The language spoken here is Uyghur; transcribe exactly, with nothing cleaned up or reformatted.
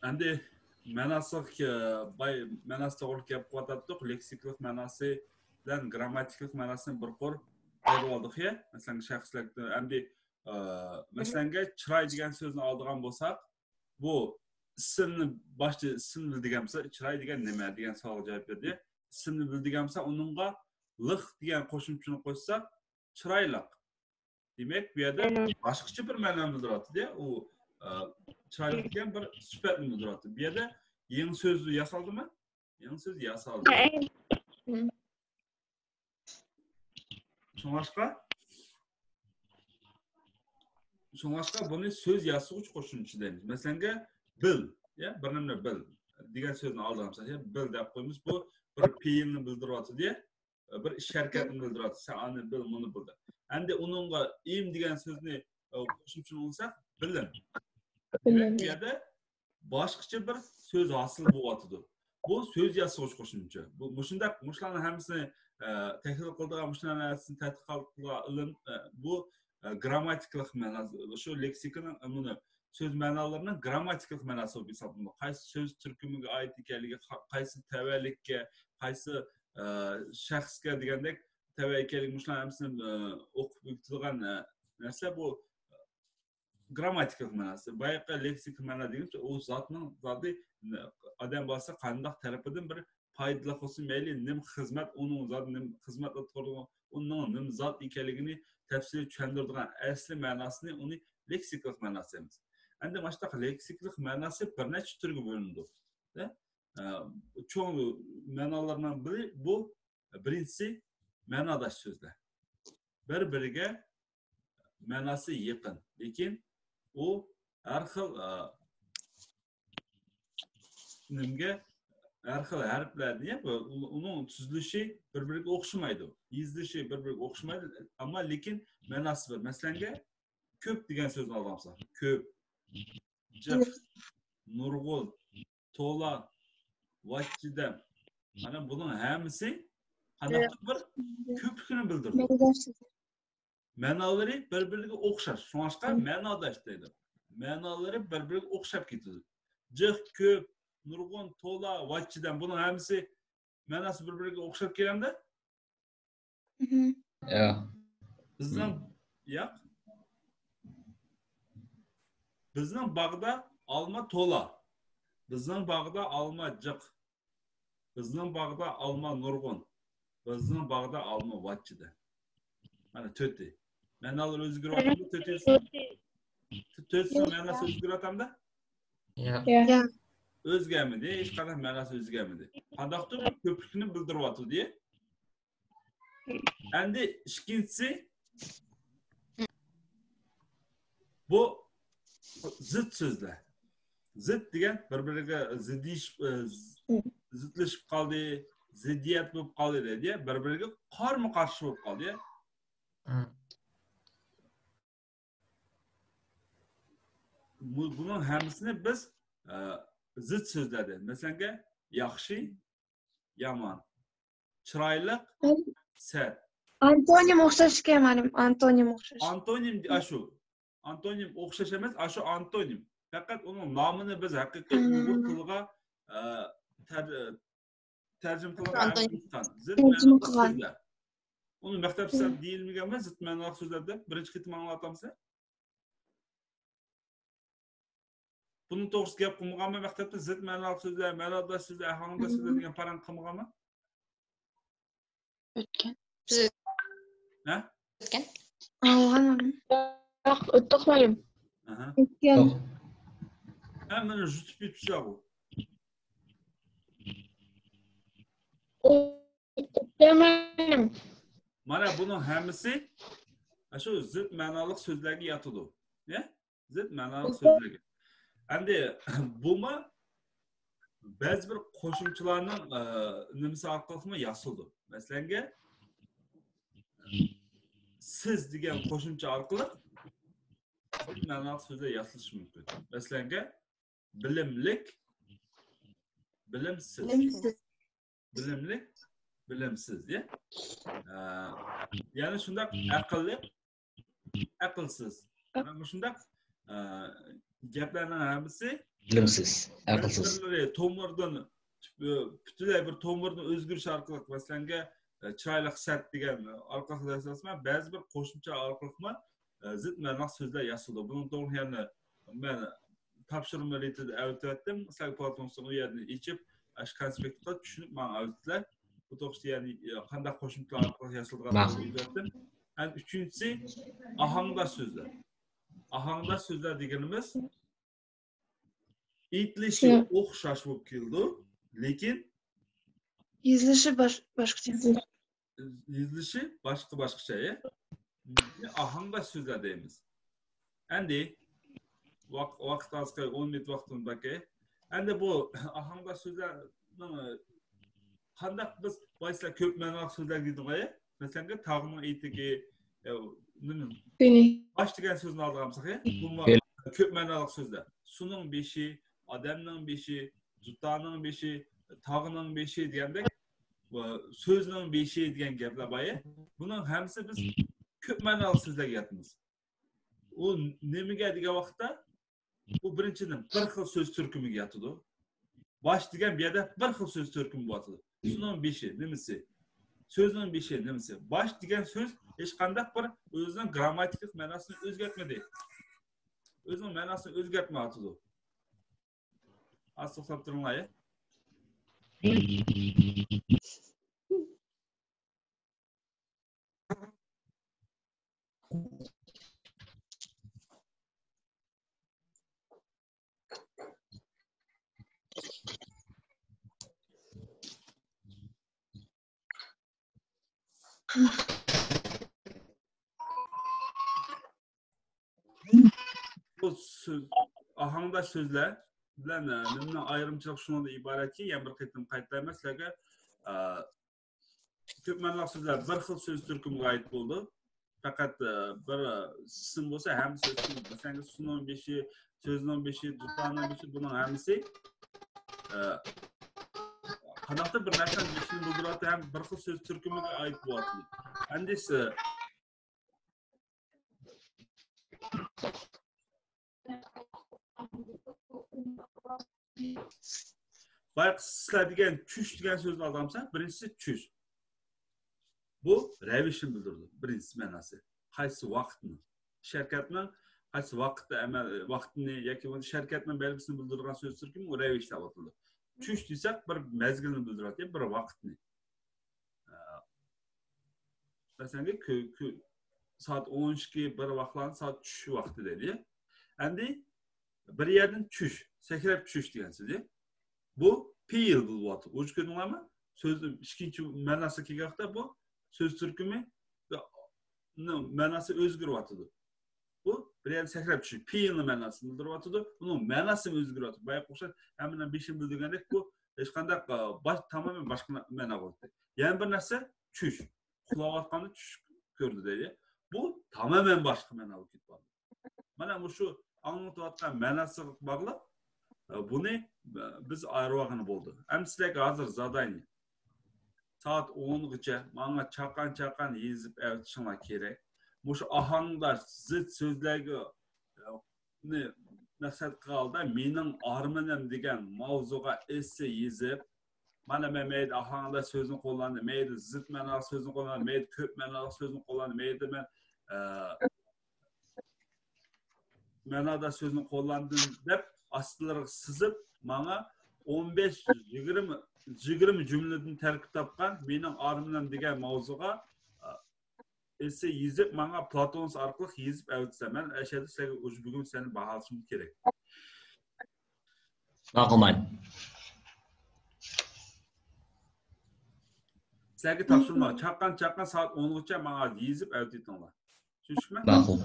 ئەمدى مەناسىغا، باي مەناسى توغرىلىق گەپ قىلىۋاتاتتۇق. لېكسىكىلىق مەناسى بىلەن گرامماتىكىلىق مەناسىنى بىر قۇر ئايرىۋالدۇق يا. مەسىلەن، شەخسلەر، ئەمدى، ئە، مەسىلەنگە، چىراي دېگەن سۆزنى ئالىدىغان بولساق، بۇ ئىسىمنى، باشتا ئىسىمنى بىل دېگەن بولسا، چىراي دېگەن نېمە دېگەن سوئالغا جاۋاب بېرىدۇ. ئىسىمنى بىل دېگەن بولسا، ئۇنىڭغا لىق دېگەن قوشۇمچىنى قوشساق، چىرايلىق. دېمەك، بۇ يەردە باشقىچە بىر مەنىنى بىلدۈرۈۋاتىدۇ. ئۇ، ئە، چىرايلىق دېگەن بىر سۈپەتنى بىلدۈرۈۋاتىدۇ. بۇ يەردە يېڭى سۆز ياسالدىمۇ؟ يېڭى سۆز ياسالدى. شۇڭلاشقا، شۇڭلاشقا بۇنى سۆز ياسىغۇچ قوشۇمچە دەيمىز. مەسىلەنگە، بىل، يا، بىر نېمىنى بىل دېگەن سۆزنى ئالدىغان بولساق، يا، بىل دەپ قويىمىز. بۇ بىر پېئىلنى بىلدۈرۈۋاتىدۇ، يا، بىر ئىش ھەرىكەتنى بىلدۈرۈۋاتىدۇ. سەن ئانى بىل، مۇنى بىل دەپ. ئەمدى ئۇنىڭغا ئىم دېگەن سۆزنى، ئە، قوشۇمچىنى ئۇلىساق، بىلىم. دېمەك، بۇ يەردە باشقىچە بىر سۆز ھاسىل بولۇۋاتىدۇ. بۇ سۆز ياسىغۇچ قوشۇمچە. بۇ مۇشۇنداق، مۇشۇلارنىڭ ھەممىسىنى، ئە، تەھلىل قىلىدىغان، مۇشۇلارنىڭ ھەممىسىنى تەتقىقات قىلىدىغان ئىلىم، ئە، بۇ، ئە، گرامماتىكىلىق مەناسى، شۇ لېكسىكىنىڭ، ئە، بۇنى سۆز مەنالىرىنىڭ گرامماتىكىلىق مەناسى بولۇپ ھېسابلىنىدۇ. قايسى سۆز تۈركۈمىگە ئائىت ئىكەنلىكى، قا-، قايسى تەۋەلىككە، قايسى، ئە، شەخسكە دېگەندەك تەۋە ئىكەنلىكى، مۇشۇلارنىڭ ھەممىسىنى، ئە، ئوقۇپ ئۆگىتىدىغان، ئە، نەرسە بۇ گرامماتىكىلىق مەناسى. بايىقى لېكسىكىك مەنا دېگىنىمىز ئۇ زاتنىڭ زادى ئادەم بالىسى قانداق تەرىپىدىن بىر پايدىلىق بولسۇن، مەيلى نېمە خىزمەت، ئۇنىڭ زادى نېمە خىزمەت ئاتقۇرىدىغان، ئۇنىڭ نېمە زات ئىكەنلىكىنى تەپسىلىي چۈشەندۈرىدىغان ئەسلى مەناسىنى ئۇنى لېكسىكىلىق مەناسى دەيمىز. ئەمدى ماشۇنداق لېكسىكىلىق مەناسى بىر نەچچە تۈرگە بۆلۈنىدۇ. ئە، چوڭ مەنالارنىڭ بىرى بۇ بىرىنچىسى مەناداش سۆزلەر. بىر-بىرىگە مەناسى يېقىن. لېكىن ئۇ ھەر خىل، ئە، نېمىگە، ھەر خىل ھەرپلەرنى، ئۇنىڭ تۈزۈلۈشى بىر-بىرىگە ئوخشىمايدۇ. يېزىلىشى بىر-بىرىگە ئوخشىمايدۇ. ئەمما لېكىن مەناسى بىر. مەسىلەنگە، كۆپ دېگەن سۆزنى ئالغان بولساق، كۆپ، جىق، نۇرغۇن، تولا، ۋاججىدەم. مانا بۇنىڭ ھەممىسى قانداقتۇر بىر كۆپلۈكنى بىلدۈرىدۇ. مەنالىرى بىر-بىرىگە ئوخشاش. شۇڭلاشقا مەناداش دەيدۇ. مەنالىرى بىر-بىرىگە ئوخشاپ كېتىدۇ. جىق، كۆپ، نۇرغۇن، تولا، ۋاججىدەم. بۇنىڭ ھەممىسى مەناسى بىر-بىرىگە ئوخشاپ كېلەمدۇ؟ ياق. بىزنىڭ، ياق. بىزنىڭ باغدا ئالما تولا. بىزنىڭ باغدا ئالما جىق. بىزنىڭ باغدا ئالما نۇرغۇن. بىزنىڭ باغدا ئالما ۋاججىدە. مانا تۆتى. مەنالىرى ئۆزگىرىۋاتامدۇ تۆتىسى؟ تۆتىسىنىڭ مەناسى ئۆزگىرىۋاتامدۇ؟ ياق. ياق. ئۆزگەرمىدى، ھېچقانداق مەناسى ئۆزگەرمىدى. قانداقتۇر بىر كۆپلۈكنى بىلدۈرۈۋاتىدۇ. ئەمدى ئىككىنچىسى، بۇ زىت سۆزلەر. زىت دېگەن بىر-بىرىگە زىدلىشىپ، ئە، زىتلىشىپ قالدى، زىددىيەت بولۇپ قالدى دەيدۇ. بىر-بىرىگە قارمۇ قارشى بولۇپ قالدى. بۇ، بۇنىڭ ھەممىسىنى بىز، ئە، زىت سۆزلەر دەيمىز. مەسىلەنگە، ياخشى، يامان، چىرايلىق، سەت. ئانتونىم ئوخشاش ئىكەن، مۇئەللىم، ئانتونىم ئوخشاش. ئانتونىم ئاشۇ. ئانتونىم ئوخشاش ئەمەس، ئاشۇ ئانتونىم. پەقەت ئۇنىڭ نامىنى بىز ھەقىقىي ئۇيغۇر تىلىغا، ئە، تەر-، تەرجىمە قىلغان ئەمەس. زىت مەنىلىك سۆزلەر. ئۇنى مەكتەپتە سەن دېيىلمىگەنمۇ زىت مەنىلىك سۆزلەر دەپ بىرىنچى قېتىم ئاڭلاۋاتامسەن؟ بۇنىڭ توغرىسىدا گەپ قىلمىغانمۇ مەكتەپتە؟ زىت مەنىلىك سۆزلەر، مەنىداش سۆزلەر، ئاھاڭداش سۆزلەر دېگەن پاراڭ قىلمىغانمۇ؟ ئۆتكەن. ھە؟ ئۆتكەن. ئاڭلىغانمۇ؟ ياق، ئۆتتۇق مۇئەللىم. ئاھا. ئۆتكەن. ھە، مانا يۇتۇپ يېتىپسىلەر بۇ. ئۆتكەن مۇئەللىم. مانا بۇنىڭ ھەممىسى شۇ زىت مەنالىق سۆزلەرگە ياتىدۇ. يا؟ زىت مەنالىق سۆزلەرگە. ئەمدى بۇمۇ بەزى بىر قوشۇمچىلارنىڭ، ئە، نېمىسى ئارقىلىقمۇ ياسىلىدۇ. مەسىلەنگە، سىز دېگەن قوشۇمچە ئارقىلىق زىت مەنالىق سۆزلەر ياسىلىشى مۇمكىن. مەسىلەنگە، بىلىملىك، بىلىمسىز. بىلىمسىز. بىلىملىك، بىلىمسىز، يا؟ ئە، يەنە شۇنداق ئەقىللىق، ئەقىلسىز. مانا مۇشۇنداق، ئە، گەپلەرنىڭ ھەممىسى بىلىمسىز، ئەقىلسىز. بىرلىرى تومۇردىن، پۈتۈنلەي بىر تومۇردىن ئۆزگىرىش ئارقىلىق، مەسىلەنگە، ئە، چىرايلىق سەت دېگەن ئارقىلىق ياسىسىمۇ، بەزى بىر قوشۇمچە ئارقىلىقمۇ، ئە، زىت مەنىلىق سۆزلەر ياسىلىدۇ. بۇنىڭ توغرىلىق يەنە مەن تاپشۇرما رېتىدە ئەۋېتىۋەتتىم. سىلەرگە پلاتونسنىڭ ئۇ يەردىن ئېچىپ، ئاشۇ كونسپېكتقا چۈشۈنۈپ ماڭا ئەۋېتىڭلار. بۇ توغرىسىدا يەنە، ئە، قانداق قوشۇمچىلار ئارقىلىق ياسىلىدىغانلىقىنى ئۆگەتتىم. ئەنە ئۈچىنچىسى، ئاھاڭداش سۆزلەر. ئاھاڭداش سۆزلەر دېگىنىمىز ئېيتىلىشى شۇ. ئوخشاش بولۇپ كېلىدۇ، لېكىن يېزىلىشى باش-، باشقىچە. يېزىلىشى باشقا باشقىچە، يا؟ ئاھاڭداش سۆزلەر دەيمىز. ئەمدى ۋاق-، ۋاقىت ئاز، ئون مىنۇت ۋاقتىمىز باركەن. ئەمدى بۇ ئاھاڭداش سۆزلەرنىڭ قانداق بىز بايسىلەر كۆپ مەنىلىك سۆزلەر دېدىڭ، ئەي؟ مەسىلەن، تاغنىڭ ئېتىكى، ئە، نېمە؟ كۈنى. باش دېگەن سۆزنى ئالغان بولساق، ئە؟ بۇمۇ كۈن. كۆپ مەنىلىك سۆزلەر. سۇنىڭ بېشى، ئادەمنىڭ بېشى، دۇتارنىڭ بېشى، تاغنىڭ بېشى دېگەندەك، ئە، سۆزنىڭ بېشى دېگەن گەپلەر بار، ئە؟ بۇنىڭ ھەممىسى بىز كۆپ مەنىلىك سۆزلەرگە ياتىمىز. ئۇ نېمىگە دېگەن ۋاقىتتا، بۇ بىرىنچىدىن، بىر خىل سۆز تۈركۈمىگە ياتىدۇ. باش دېگەن بۇ يەردە بىر خىل سۆز تۈركۈمى بولۇۋاتىدۇ. سۇنىڭ بېشى نېمىسى؟ سۆزنىڭ بېشى نېمىسى؟ باش دېگەن سۆز ھېچقانداق بىر ئۆزىنىڭ گرامماتىكىلىق مەناسىنى ئۆزگەرتمىدى. ئۆزىنىڭ مەناسىنى ئۆزگەرتمەيۋاتىدۇ. ئاز توختاپ تۇرۇڭلار، يا. بۇ سۆز، ئاھاڭداش سۆزلەر بىلەن، ئە، نېمىنىڭ ئايرىمچىلىقى شۇنىڭدىن ئىبارەتكى، يەنە بىر قېتىم قايتىلايمەن سىلەرگە، ئە، كۆپ مەنىلىك سۆزلەر بىر خىل سۆز تۈركۈمىگە ئائىت بولىدۇ. پەقەت، ئە، بىر، ئە، ئىسىم بولسا، ھەممە سۆز تۈركۈمى. مەسىلەن، سۇنىڭ بېشى، سۆزنىڭ بېشى، دۇتارنىڭ بېشى، بۇنىڭ ھەممىسى، ئە، قانداقتۇر بىر نەرسىنىڭ بېشىنى بىلدۈرۈۋاتىدۇ ھەم بىر خىل سۆز تۈركۈمىگە ئائىت بولۇۋاتىدۇ. ئەمدى، ئە، بايىقى سىلەر دېگەن چۈش دېگەن سۆزنى ئالغانمىساق، بىرىنچىسى چۈش. بۇ رەۋىشنى بىلدۈرىدۇ، بىرىنچىسى مەناسى. قايسى ۋاقىتنى، ئىش ھەرىكەتنىڭ قايسى ۋاقىتتا ئەمەل، ۋاقتىنى ياكى بولمىسا ئىش ھەرىكەتنىڭ بەلگىسىنى بىلدۈرىدىغان سۆز تۈركۈمى ئۇ رەۋىش دەپ ئاتىلىدۇ. چۈش دېسەك، بىر مەزگىلنى بىلدۈرۈۋاتىدۇ، بىر ۋاقىتنى. ئە، مەسىلەن، كۆ-، كۆ-، سائەت ئون ئىككى، بىر ۋاقىتلارنى سائەت چۈش ۋاقتى دەيدۇ. ئەمدى بىر يەردىن چۈش، سەكرەپ چۈش دېگەن سۆز. بۇ پېئىل بولۇۋاتىدۇ. ئۇنى كۆردۈڭلارمۇ؟ سۆز ئىككىنچى مەناسىغا كەلگەن ۋاقىتتا بۇ سۆز تۈركۈمى مەناسى ئۆزگىرىۋاتىدۇ. بۇ بىر يەردىن سەكرەپ چۈش، پېئىلنىڭ مەناسىنى بىلدۈرۈۋاتىدۇ. بۇنىڭ مەناسىمۇ ئۆزگىرىۋاتىدۇ. بايىقى ئوخشاش ھەممىنىڭ بېشىنى بىلدۈرگەندەك بۇ ھېچقانداق، ئا، باش-، تامامەن باشقا مە-، مەنا بولدى. يەنە بىر نەرسە چۈش. ئۇخلاۋاتقاندا چۈش كۆردى دەيدۇ. بۇ تامامەن باشقا مەنا بولۇپ كېتىپ قالدى. مانا مۇشۇ ئاڭلىتىۋاتقان مەناسىغا باغلىق، ئە، بۇنى، ئە، بىز ئايرىۋالغىلى بولىدۇ. ئەمدى سىلەرگە ھازىر زادانىيە. سائەت ئونغىچە ماڭا چاققان-چاققان يېزىپ ئەۋېتىشىڭلار كېرەك. مۇشۇ ئاھاڭداش زىت سۆزلەرگە، ئە، نى مەقسەت قىلغان ھالدا مېنىڭ ئارمىنىم دېگەن ماۋزۇغا ئېسسېي يېزىپ، مانا مەن مەيلى ئاھاڭداش سۆزنى قوللاندىم، مەيلى زىت مەنالىق سۆزنى قوللاندىم، مەيلى كۆپ مەنالىق سۆزنى قوللاندىم، مەيلى مەن، ئە، مەناداش سۆزنى قوللاندىم دەپ ئاستىلىرىغا سىزىپ، ماڭا ئون بەش، يىگىرمە، يىگىرمە جۈملىدىن تەركىب تاپقان مېنىڭ ئارمىنىم دېگەن ماۋزۇغا، ئە، ئېسسېي يېزىپ، ماڭا پلاتونس ئارقىلىق يېزىپ ئەۋەتسە، مەن ئەشەدە سىلەرگە ئۇجۇ بۈگۈن سەنى باھالىشىم كېرەك. ماقۇل، ماقۇل. سىلەرگە تاپشۇرما، چاققان، چاققان سائەت ئونغىچە ماڭا يېزىپ ئەۋېتىۋېتىڭلار. چۈشۈنۈشتىمۇ؟ ماقۇل.